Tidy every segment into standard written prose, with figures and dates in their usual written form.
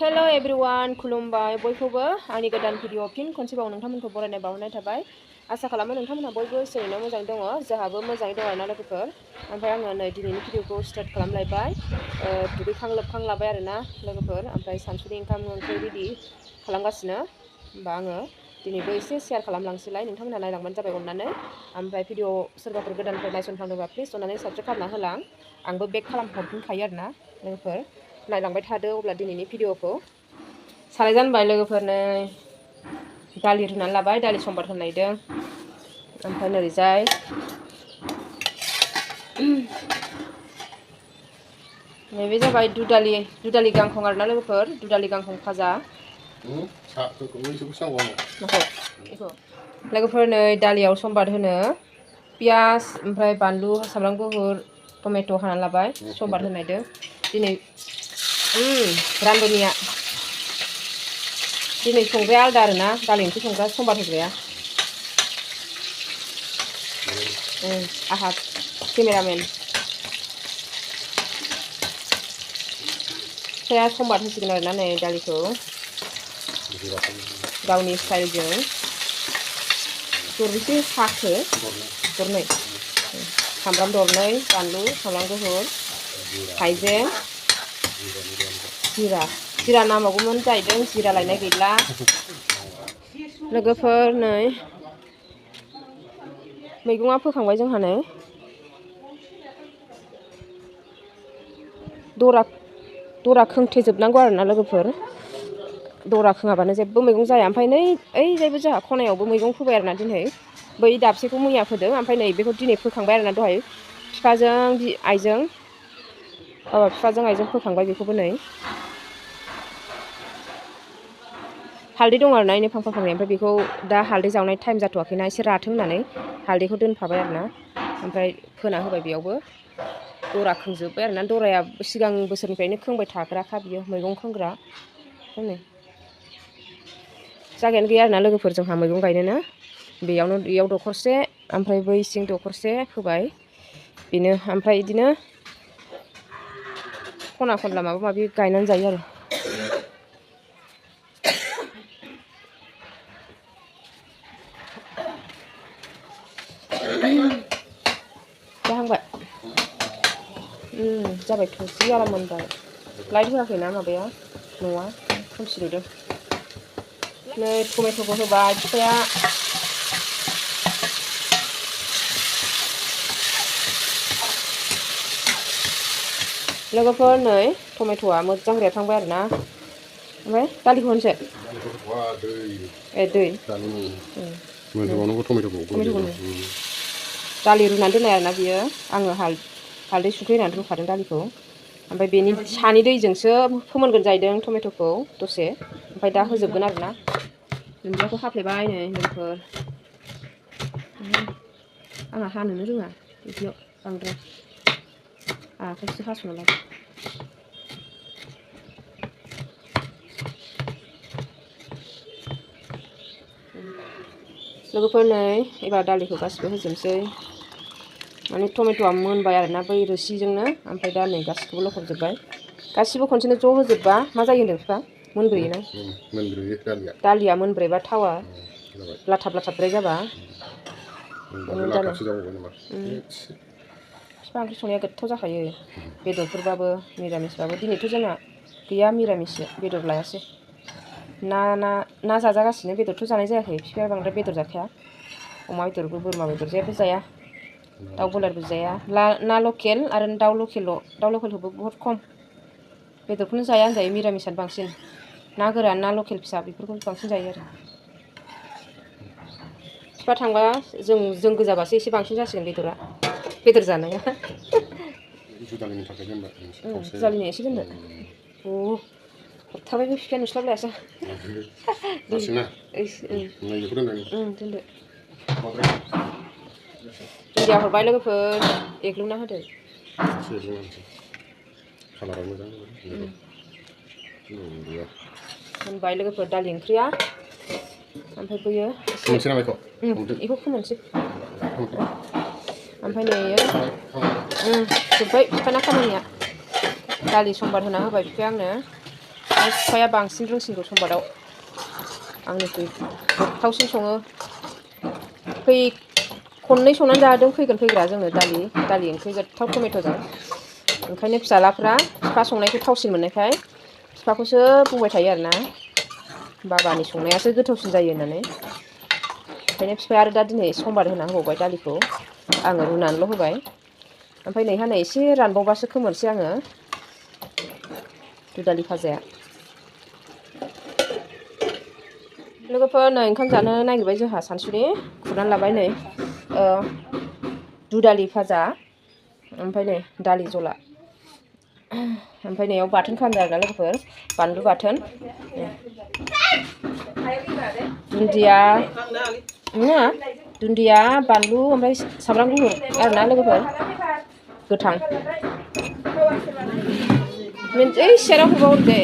hello everyone खुलुमबाय बयखौबो आंनि गोदान भिडिअ फिन खनसेबाव नोंथांमोनखौ बरायनाय बावहरनाय थाबाय आसा खालामो नोंथांमोनहा बयबो सोरैनो मोजाङै दङ जोंहाबो मोजाङै दङ आरोना लोगोफोर ओमफ्राय आङो नै दिनैनि भिडिअखौ स्टार्ट खालामलायबाय दुगैखां लोबखां लाबाय आरोना लोगोफोर ओमफ्राय सानसुनि ओंखाम ओंख्रि रेडि खालामगासिनो होमबा आङो दिनैबो एसे शेयार खालामलांसैलाय नोंथांमोनहा नायलांबानो जाबाय अननानै ओमफ्राय भिडिअ सोरबाफोर गोदानफोर नायसनफ्लांदोंबा प्लिज अननानै साबस्क्राइब खालामना होलां आंबो बेक खालामहरफिनखायो आरोना लोगोफोर नायलांबाय थादो अब्ला दिनैनि भिडिअखौ साराय जानबाय लोगोफोर नै दालि रुनानै लाबाय दालि सम्बार होनायदों ओमफ्राय नोरैजाय नैबे जाबाय दुदालि गांखं आरोना लोगोफोर दुदालि गांखं भाजा लोगोफोर नै दालियाव सम्बार होनो पियास ओमफ्राय बानलु सामब्राम गुफुर टमेट' हानानै लाबाय सम्बार होनायदों दिनै रान्धनिया दिनै संग्राया आलदा आरोना दालि ओंख्रि संग्रा सम्बार होग्राया आहा केमेरामेन फिसाया सम्बार होसिगोन आरोना नै दालिखौ गावनि स्टाइलजों दरनैसो साखो दरनै सामब्राम दरनै बानलु सामब्राम गुफुर हाइजें जिरा नांबावगौमोन जाहैदों जिरा लायनाय गैला लोगोफोर नै मैगङा फोखांबाय जोंहा नै दरा खोंथेजोबनांगौ आरोना लोगोफोर दरा खोङाबानो जेबो मैगं जाया ओमफ्राय नै ओइजायबो जोंहा खनायावबो मैगं फोबाय आरोना दिनै बै दाबसेखौ मैया फोदों ओमफ्राय नै बेखौ दिनै फोखांबाय आरोना दहाय बिफाजों आइजों फोखांबाय बेखौबो नै हालदै दं आरोना इनो फांफा फांनै ओमफ्राय बेखौ दा हालदै जावनाय टाइम जाथ'वाखैना एसे राथों होननानै हालदैखौ दोनफाबाय आरोना ओमफ्राय फोना होबाय बेयावबो दरा खोंजोब्बाय आरोना दराया सिगां बोसोरनिफ्रायनो खोंबाय थाग्राखा बियो मैगं खोंग्रा नै जायगायानो गैया आरोना लोगोफोर जोंहा मैगं गायनोनो बेयाव दखरसे ओमफ्राय बै सिं दखरसे फोबाय बेनो ओमफ्राय बिदिनो खना खनला माबा माबि गायनानै जायो आरो जाहांबाय जाबायथ' जि आराम मोनबाय लाइट होआखैना माबाया न'आ खोमसि नुदों नै टमेट'खौ होबाय बिफाया लोगोफोर नै टमेट'आ मोजां रेबहांबाय आरोना ओमफ्राय दालिखौ होनसै दै दालि रुनानै दोननाय आरोना बियो आङो हालदै संख्रि होनानै रुखादों दालिखौ ओमफ्राय बेनि सानि दैजोंसो फोमोनगोन जाहैदों टमेट'खौ दसे ओमफ्राय दा होजोबगोन आरोना दुन्दियाखौ हाफ्लेबाय नै लोगोफोर आंहा हानोनो रोङा बिदियाव बांद्राय आखाइसो हास'ना लादों लोगोफोर नै एबार दालिखौ गासिबो होजोबनोसै माने टमेट'आ मोनबाय आरोना बै रोसिजोंनो ओमफ्राय दा नै गासिखौबो लखबजोब्बाय गासिबो खनसेनो ज' होजोबबा मा जायो होनदों बिफा मोनब्रोयोना दालिया मोनब्रैबा थावा लाथाब लाथाबद्राय जाबा बिफा ओंख्रि संनाया गोथाव जाखायो बेदरफोरबाबो मिरामिसबाबो दिनैथ' जोंहा गैया मिरामिस बेदर लायासै ना जाजागासिनो बेदरथ' जानाय जायाखै बिफाया बांद्राय बेदर जाखाया अमा बेदरबो बोरमा बेदर जेबो जाया दाउ बयलारबो जाया ना लकेल आरो दाउ लकेलखौबो बहुत खम बेदरखौनो जाया होनजायो मिरामिसानो बांसिन ना गोरान ना लकेल फिसा बेफोरखौ बांसिन जायो आरो बिफा थांबा जों गोजाबासो एसे बांसिन जासिगोन बेदर जानाया जुदालिनो एसे दोनदो हरथाबायबो बिफाया नुस्लाबलायासै दोनदो दुन्दिया हरबाय लोगोफोर एग्लुंना होदो मोनबाय लोगोफोर दालि ओंख्रिया ओमफ्राय बैयो बेखौ फोमोनसै ओमफ्राय नै जोब्बाय बिफाना खामानिया दालि सम्बार होना होबाय बिफाया आंनो बिफाया बांसिन रोंसिनगौ समबादाव आंनिख्रुइ गोथावसिन सङो खननै संनानै जादों फैग्रा जोंनो दालि ओंख्रि गोथाव टमेट'जों ओंखायनो फिसालाफ्रा बिफा संनायखौ थावसिन मोननायखाय बिफाखौसो बुंबाय थायो आरोना बाबानि संनायासो गोथावसिन जायो होननानै ओंखायनो बिफाया आरो दा दिनै समबार होना होबावबाय दालिखौ आङो रुनानैल' होबाय ओमफ्राय नैहा नै एसे रानबावबासो खोमोरसै आङो दुदालि भाजाया लोगोफोर नै ओंखाम जानो नागिरबाय जोंहा सानसुनि खुरनानै लाबाय नै दुदालि भाजा ओमफ्राय नै दालि जला ओमफ्राय नैयाव बाथोन खालामदों आरोना लोगोफोर बानलु बाथोन दुन्दिया बानलु ओमफ्राय सामब्राम गुफुर आरोना लोगोफोर गोथां ओइ सेराव होबाव दे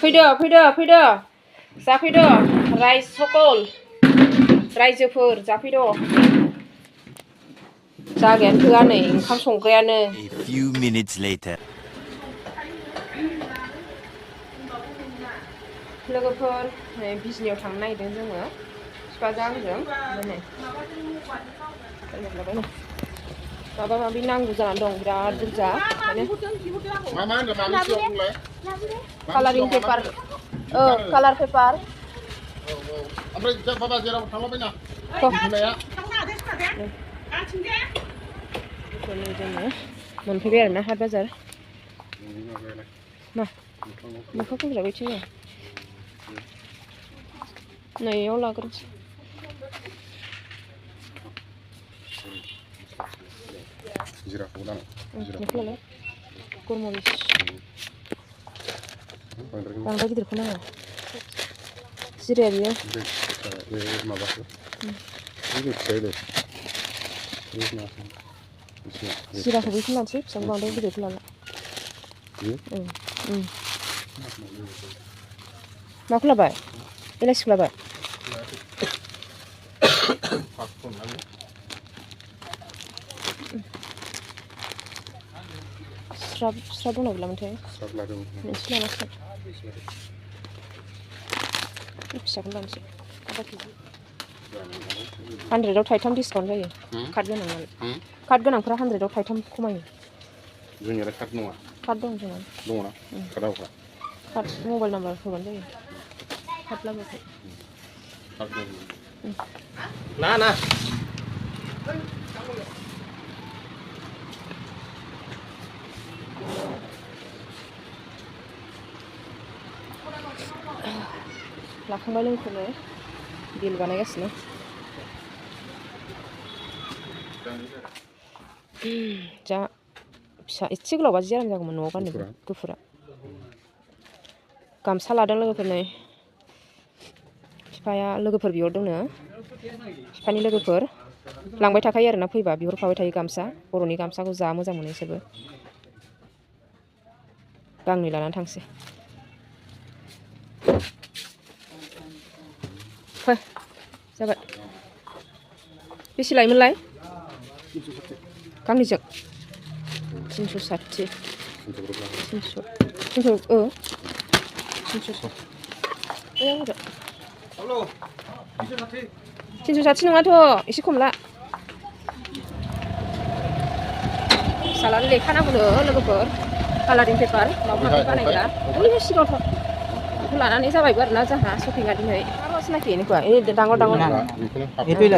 फैदो जाफैदो रायजोफोर जाफैदो जागायानो थोआ नै ओंखाम संग्रायानो लोगोफोर नै बिजनियाव थांनो नागिरदों जोङो बिफाजों आंजों नै माबा माबि नांगौ जानानै दं बिराद बुरजा कालारिं पेपार कालार पेपार मोनफैबाय आरोना हाट बाजार मोखां फैग्रा बैथिं नैयाव लाग्रोसै गरमरिस बांद्राय गिदिरखौ नाङा जिराया बियो जिराखौ बेखौ लानोसै फिसाखौ बांद्राय गिदिरखौ लाला माखौ लाबाय एलाइसिखौ लाबाय स्राब दंना गैलामोनथाय मोनसे लानांसिगोन फिसाखौनो लानोसै आधा केजि 100आव थाइथाम डिसकाउन्ट जायो कार्ड गोनांफोरा 100आव थाइथाम खमायो जोंनियालाय कार्ड नङा कार्ड दं जोंना दङना कार्डआवहा कार्ड मबाइल नाम्बार होबानो जायो कार्ड लाबोथाय ना लाखांबाय लोंखौनो बिल बानायगासिनो जा फिसा एसे गोलावबा जि आराम जागौमोन न'आव गाननो गुफुरा गामसा लादों लोगोफोरनो बिफाया लोगोफोर बिहरदोंनो बिफानि लोगोफोर लांबाय थाखायो आरोना फैबा बिहरफाबाय थायो गामसा बर'नि गामसाखौ जा मोजां मोनो इसोरबो गांनै लानानै थांसै फै जाबाय बेसे लायोमोनलाय गांनैजों 360 360 नङाथ' एसे खमला फिसालानो लेखा नांगौनो लोगोफोर कालारिं पेपार माबा बानायग्रा ओइ सिगाङावथ' बेखौ लानानै जाबायबो आरोना जोंहा शपिंआ दिनै চিনাকি এনেকুৱা এই ডাঙৰ এইটোই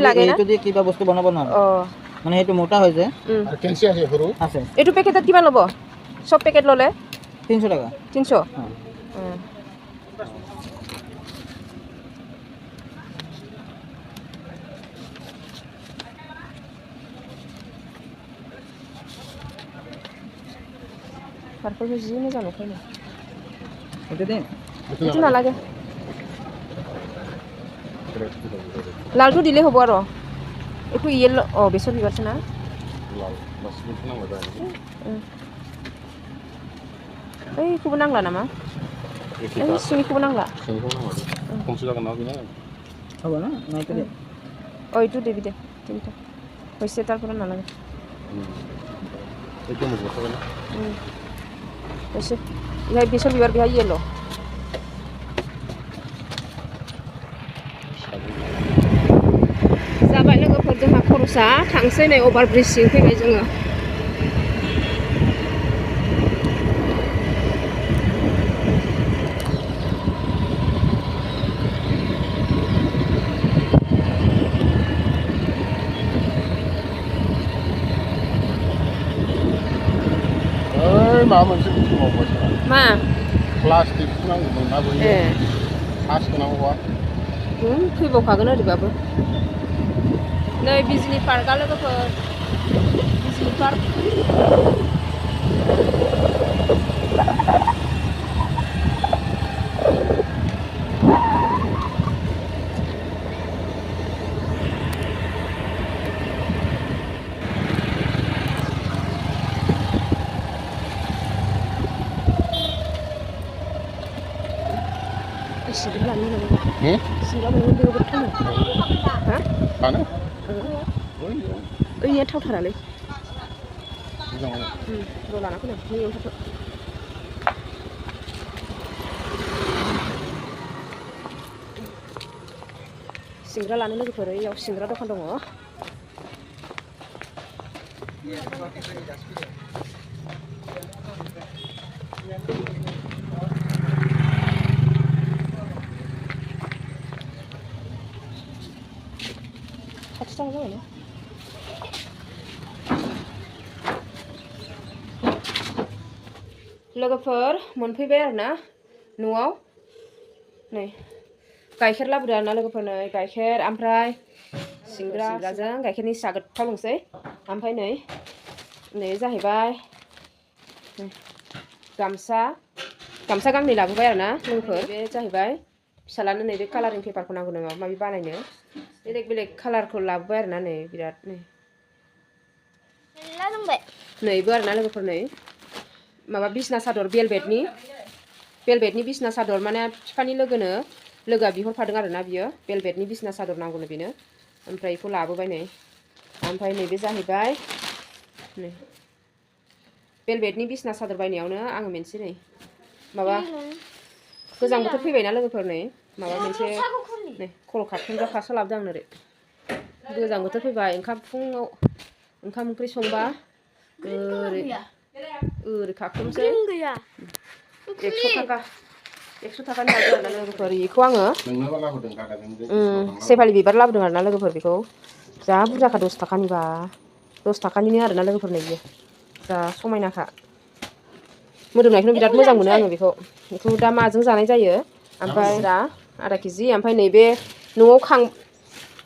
লাগে এইটো দিয়ে কিবা বস্তু বনাব নোৱাৰে মানে এইটো মোটা হৈ যায় আৰু কেনচি আছে সৰু আছে এইটো পেকেটত কিমান ল'ব সব পেকেট ল'লে 300 টাকা 300 পারফেক্ট জি না জানো খাইনা এটা দিন এটা না লাগে লালটো দিলে হ'ব আৰু একো ইয়েলো বেছৰ বিবাৰছে না লাল বাসমিট নাও যায় এইखौबो नांला नामा এই सिंनिखौबो नांला खमसे जागोन ना बिना হ'ব না নাইতো দে এইটো দিবি দে তিনটা হৈছে তাৰপৰা নালাগে এইটো মোক বসাবে না হৈছে बेहाय बेसर बिबार बेहाय येल' जाबाय लोगोफोर जोंहा खरसा थांसै नै अभार ब्रिजसिम फैबाय जोङो माबा मोनसे बुस्थु मावबाय मा प्लास्टिक नांगौमोन ना बै ए हा सोनांगौआ फैबावखागोन ओरैबाबो नै बिजनि पार्कआ लोगोफोर बिजनि पार्क सिंग्रा लानो नांगौ सिंग्रा मोनगोन बेयाव गोथाव हा फानो ओइनिया थावथारालै मोजां र' लाना फैनां नैयाव थाथ' सिंग्रा लानो लोगोफोर ओइयाव सिंग्रा दखान दङ खाथि थांनो जाबाय ना लोगोफोर मोनफैबाय आरोना न'आव नै गाइखेर लाबोदो आरोना लोगोफोर नै गाइखेर ओमफ्राय सिंग्राजों गाइखेरनि साहा गोथाव लोंसै ओमफ्राय नै जाहैबाय गामसा गांनै लाबोबाय आरोना लोगोफोर बे जाहैबाय फिसालानो नै बे कालारिं पेपारखौ नांगौ माबा माबि बानायनो बेलेग बेलेग कालारखौ लाबोबाय आरोना नै बिराद नैबो आरोना लोगोफोर नै माबा बिसना सादर बेलभेटनि बिसना सादर माने बिफानि लोगोआ बिहरफादों आरोना बियो बेलभेटनि बिसना सादर नांगौनो बेनो ओमफ्राय बेखौ लाबोबाय नै ओमफ्राय नैबे जाहैबाय नै बेलभेटनि बिसना सादर बायनायावनो आङो मोनसे नै माबा गोजां बोथोर फैबायना लोगोफोर नै माबा मोनसे नै खर' खाथुमग्रा फास्रा लाबोदों आं ओरै गोजां बोथोर फैबाय फुङाव ओंखाम ओंख्रि संबा ओरै खाख्लुमसै 100 थाखानि लाबोदों आरोना लोगोफोर बेखौ आङो सेफालि बिबार लाबोदों आरोना लोगोफोर बेखौ जा बुरजाखा 10 थाखानिबा 10 थाखानिनो आरोना लोगोफोर नै बियो जा समायनाखा मोदोमनायखौनो बिराद मोजां मोनो आङो बेखौ दा माजों जानाय जायो ओमफ्राय आधा केजि ओमफ्राय नैबे न'आव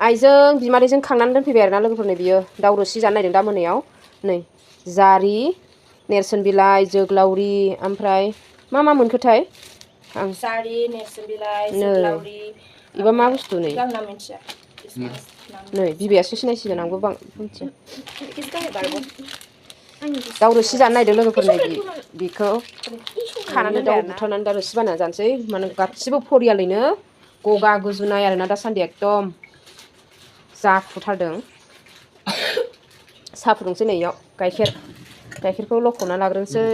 आइजों बिमादैजों खांनानै दोनफैबाय आरोना लोगोफोर नै बियो दाउ रोसि जानो नागिरदों दा मोनायाव नै जारि नेरसोन बिलाइ जोग्लावरि ओमफ्राय मा मोनखोथाय आं जारि नेरसोन बिलाइ जोग्लावरि इबा मा बुस्थु नै आंना मिन्थिया नै बिबैयासो सिनायसिगोन आंबो मिन्थिया दाउ रोसि जानो नागिरदों लोगोफोर नै बेखौ खानानै दाउ बुथारनानै दा रोसि बानायना जानोसै माने गासिबो फरियालैनो गगा गुजुनाय आरोना दासान्दि एकदम जाफुथारदों साहा फुदुंसै नै इयाव गाइखेरखौ लखबना लाग्रोनोसै